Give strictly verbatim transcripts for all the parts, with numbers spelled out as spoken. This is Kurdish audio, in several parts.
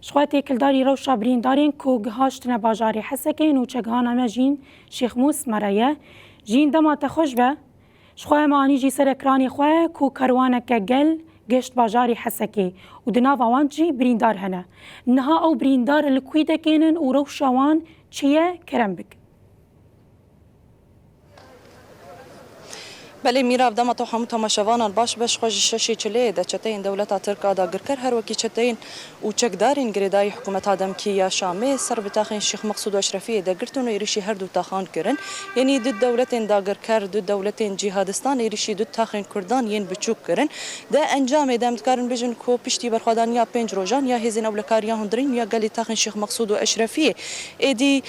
Ji xwe têkildarî rewşa birîndarên ku gihaştine bajarê Hesekê û çekgehana me jîn Şêxmûs me re ye. Jîn dema te xweş be. Ji xwe me anî jî ser ekranê xwe ku karwaneke gel gihişt bajarê Hesekê û di nava wan jî birîndar hene. Niha ew birîndar li kwî dekênin û rewşa wan çi ye, kerem bik. Belê Mîrav, dema te hemû temaşevanan baş be, ji xwe ji şeşê çileyê de çeteyên dewleta Tirk a dagirker, her wekî çeteyên û çekdarên girêdayî hikûmeta demkî ya Şamê ser bi taxên Şêx Meqsûd û Eşrefiyê de girtin û êrîşî her du taxan kirin. Yanî du dewletên dagirker, du dewletên cîhadistan êrîşî du taxên Kurdan yên biçûk kirin. Di encamê de em dikarin bêjin ku piştî berxwedaniya pênc rojan ya hêzên ewlekariya hundirîn ya gelê taxên Şêx Meqsûd û Eşrefiyê, êdî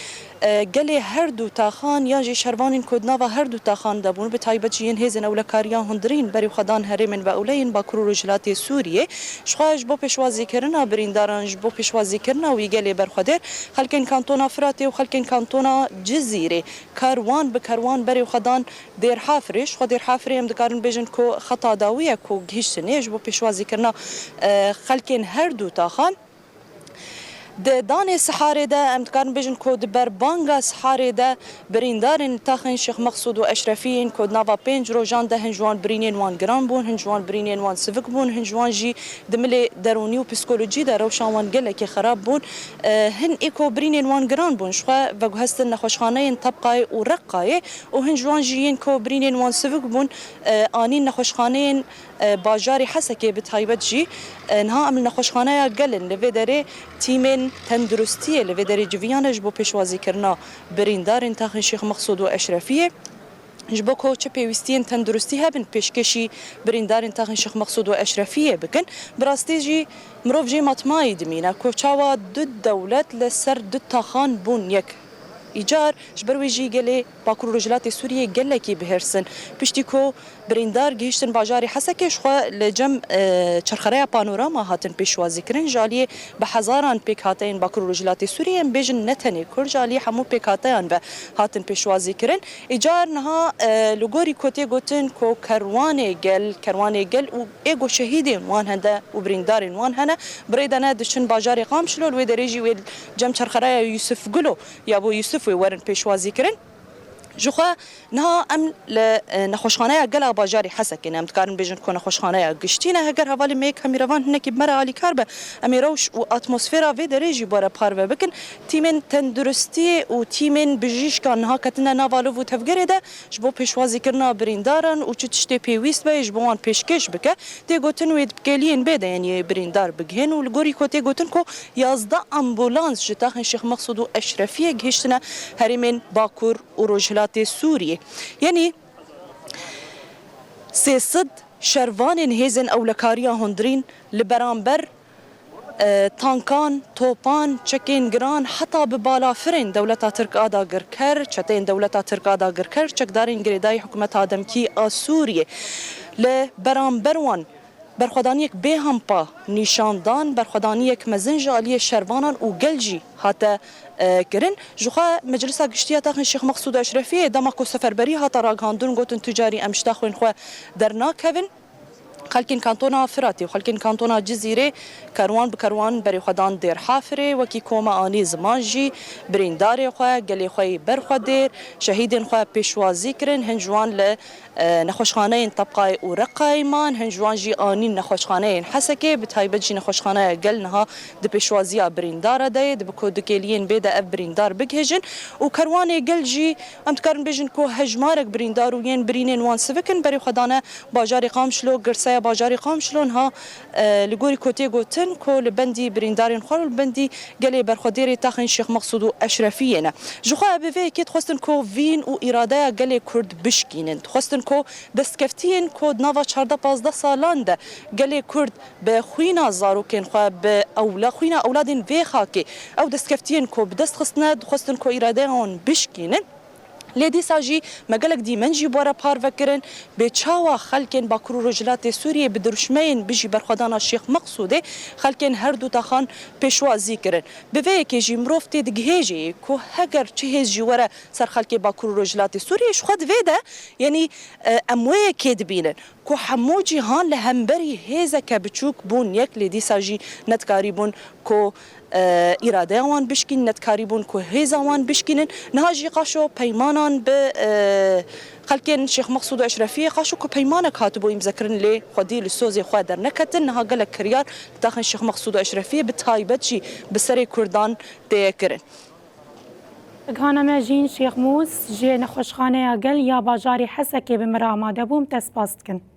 E, gelê her du taxan yan jî şervanên ku di nava her du taxan de bûn, bi taybet jî yên hêzên ewlekariya hundirîn berê xwe dan herêmên veewle yên Bakur û Rojhilatê Sûriyê. Ji xwe ji bo pêşwazîkirina birîndaran, ji bo pêşwazîkirina wî gelê berxwedêr, xelkên kantona Firatê û xelkên kantona Cizîrê karwan bi karwan berê xwe dan Dêrhafirê. Ji xwe Dêrhafirê em dikarin bêjin ku xeta dawî ye ku gihîştinê ji bo pêşwazîkirina, e, xelkên her du taxan. Di danê siharê de em dikarin bêjin ku di berbanga siharê de birîndarên taxên Şêx Meqsûd û Eşrefî yên ku di nava pênc rojan de hin ji wan birînên wan giran bûn, hin ji wan birînên wan sivik bûn, hin ji wan jî di milê derûnî û psîkolojî de rewşa wan gelekî xerab bûn. E, hin ê ku birînên wan giran bûn, ji xwe veguhestin nexweşxaneyên Tebqayê û Reqqayê û hin ji wan jî yên ku birînên wan sivik bûn, e, anîn nexweşxaneyên e, bajarê Hesekê bi taybet jî, e, niha em li nexweşxaneya gel in. Li vê derê tîmên tenduristiyê li vê derê civiyane ji bo pêşwazîkirina birîndarên taxên Şêx Meqsûd û Eşrefiyê. Ji bo ku çi pêwîstiyên tenduristî hebin, pêşkêşî birîndarên taxên Şêx Meqsûd û Eşrefiyê bikin. Bi rastî jî mirov jê matmayî dimîne ku çawa du dewlet li ser du taxan bûn yek. Îcar ji ber wê jî gelê Bakur û Rojhilatê Sûriyê gelekî bi hêrs in. Piştî ku birîndar gihîştin bajarê Hesekê, ji xwe li cem, e, çerxereya Panorama hatin pêşwazîkirin. Ji aliyê bi hezaran pêkhateyên Bakur û Rojhilatê Sûriyê, em bêjin ne tenê Kurd, ji aliyê hemû pêkhateyan ve hatin pêşwazîkirin. Îcar niha, e, li gorî ku tê gotin ku kerwanê gel, kerwanê gel û ê ku şehîdên wan hende û birîndarên wan hene, bi rê de ne diçin bajarê Qamişlo, li wê derê jî wê cem çerxereya Yusuf Gulo ya bo Yusuf wê werin pêşwazîkirin. Ji xwe niha em li, e, nexweşxaneya gel a bajarê Hesekê ne. Em dikarin bêjin ku nexweşxaneya giştî ne. Heger hevalê me yek hemîrevan hinekî bi me re alîkar be, em ê rewş û atmosfera vê derê jî bi we re parve bikin. Tîmên tenduristiyê û tîmên bijîşkan niha ketine nav alov û tevgerê de ji bo pêşwazîkirina birîndaran û çi tiştê pêwîst be ji bo wan pêşkêş bike. Tê gotin wê di kêliyên bê de yên yê birîndar bigihên û li gorî ku tê gotin ku yazdeh ambulans ji taxên Şêx Meqsûd û Eşrefiyê gihiştine herêmên Bakur û Rojhilatê Sûriyê. Yanî sê sed şervanên hêzên ewlekariya hundirîn li beramber, e, tankan, topan, çekên giran, heta bi balafirên dewleta Tirk a dagirker, çeteyên dewleta Tirk a dagirker, çekdarên girêdayî hikûmeta demkî a Sûriyê li beramber wan berxwedaniyek bêhempa nîşan dan, berxwedaniyek mezin ji aliyê şervanan û gel jî hate, e, kirin. Ji xwe Meclisa Giştî ya Taxên Şêx Meqsûd Eşrefiyê dema ku seferberî hate ragihandin, gotin tu carî em ji taxên xwe dernakevin. Xelkên kantona Firatê û xelkên kantona Cizîrê kerwan bi kerwan berê xwe dan Dêrhafirê, wekî koma anî ziman jî birîndarê xwe, gelê xwe yê berxwedêr, şehîdên xwe pêşwazî kirin, hin ji wan li e, nexweşxaneyên Tebqayê û Reqayê man, hin ji wan jî anîn nexweşxaneyên Hesekê, bi taybet jî nexweşxaneya gel niha di pêşwaziya birîndara de ye, dibe ku di kêliyên bê de ev birîndar bigihêjin û kerwanê gel jî em dikarin bêjin ku hejmarek birîndar û yên birînên wan sivik in berê xwe dane bajarê Qamişlo, girseya bajarê Qamişlo niha, e, li gorî ku tê gotin ku li bendî birîndarên xwe û li bendî gelê berxwedêrê taxên Şêx Meqsûd û Eşrefiyê ne. Ji xwe bi vê yekê dixwestin ku vîn û îradeya gelê Kurd bişkînin. Dixwestin ku destkeftiyên ku di nava çardeh pazdeh salan de gelê Kurd bi xwîna zarokên xwe, bi ewla-, xwîna ewladên vê xakê, ew destkeftiyên ku bi dest xistine, dixwestin ku îradeya wan bişkînin. Lê dîsa jî me gelek dîmen jî bi we re parve kirin, bê çawa xelkên Bakur û Rojhilatê Sûriyê bi dirûşmeyên bijî berxwedana Şêx Meqsûdê xelkên her du taxan pêşwazî kirin. Bi vê yekê jî mirov tê digihêjê ku heger çi hêz jî were ser xelkê Bakur û Rojhilatê Sûriyê, ji xwe di vê de, yanî, e, em wê yekê dibînin. Ku hemû cîhan li hemberî hêzeke biçûk bûn yek, lê dîsa jî nedikarîbûn ku, e, îradeya wan bişkîn, nedikarîbûn ku hêza wan bişkînin. Niha jî qaşo peymanan bi, e, xelkên Şêx Mexsûd û Eşrefiyê, qaşo ku peymanek hatibû îmzekirin, lê xwedî li sozê xwe derneketin. Niha gelek kiryar bi taxên Şêx Mexsûd û Eşrefiyê, bi taybet jî bi serê Kurdan tê kirin. Gihana me Jîn Şêxmûs ji nexweşxaneya Gel ya bajarê Hesekê bi me re amade bû, em te spas dikin.